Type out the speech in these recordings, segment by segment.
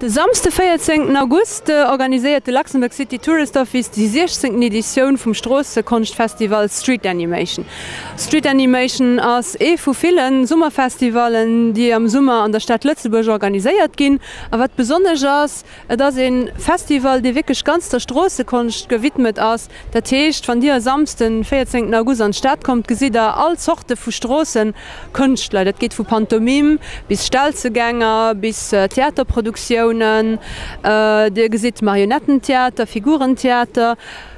De Samsde 14 August organiséiert de Luxembourg City Tourist Office déi 16. Editioun vum Stroossekonschtfestival Street Animation. Street Animation ass ee vu ville Summerfestivallen, déi am Summer an der Stad Lëtzebuerg organiséiert ginn. A wat besonnesch ass, Et ass ee Festival, dee wierklech ganz der Stroossekonscht gewidmet ass. Dat heescht, wann Dir e Samsden, 14 August an d'Stad kommt, gesitt Der all Zorte vu Stroossekënschtler. Dat geet vu Pantomime bis Stelzegänger bis Theaterproduktiounen. Dir gesitt Marionettentheater, Figurentheater.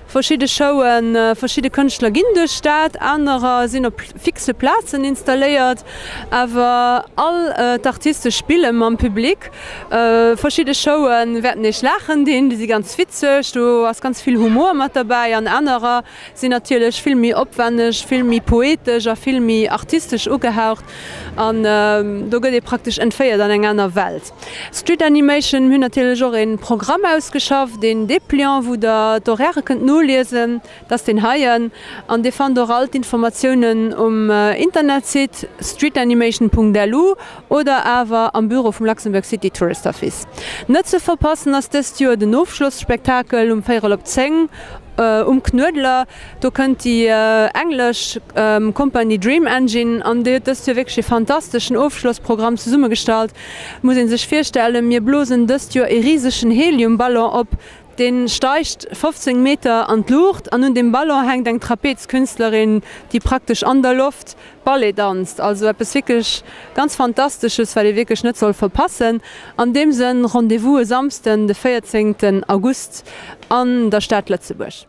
Verschidde Showen, verschidde Kënschtler ginn duerch d'Stad, anerer sinn op fixe Plazen installéiert, awer all d'Artiste spille mam Public. Verschidde Showe wäerten iech laachen dinn, déi si ganz witzeg, do ass ganz vill Humor mat derbäi, an anerer sinn natierlech vill méi opwenneg, vill méi poetesch a vill méi artistesch ugehaucht an do gëtt ee praktesch entféiert an eng aner Welt. Street Animation, Mir hunn natierlech och ee Programm ausgeschafft, een Dépliant, wou der d'Horairë kënnt noliesen. Dat ass deen heien. An Dir fannt och all d'Informatiounen um Internetsite streetanimation.lu oder awer am Büro vum Luxembourg City Tourist Office. Net ze verpassen ass dëst Joer den Ofschlosspektakel um véierel op 10 um Knuedler. Do kënnt déi englesch Compagnie Dream Engine an déi huet dëst Joer wierklech ee fantasteschen Ofschlossprogramm zesummegestallt. Muss een sech virstellen, mir blosen dëst Joer ee risegen Heliumballon op, deen steigt 15 Meter an d'Luucht an un deem Ballon hänkt eng Trapezkünstlerin, déi praktesch an der Loft Ballet danzt. Also eppes wierklech ganz Fantastesches, wat ee wierklech net soll verpassen. An deem Sënn, Rendez-vous e Samsden, de 14 August an der Stad Lëtzebuerg.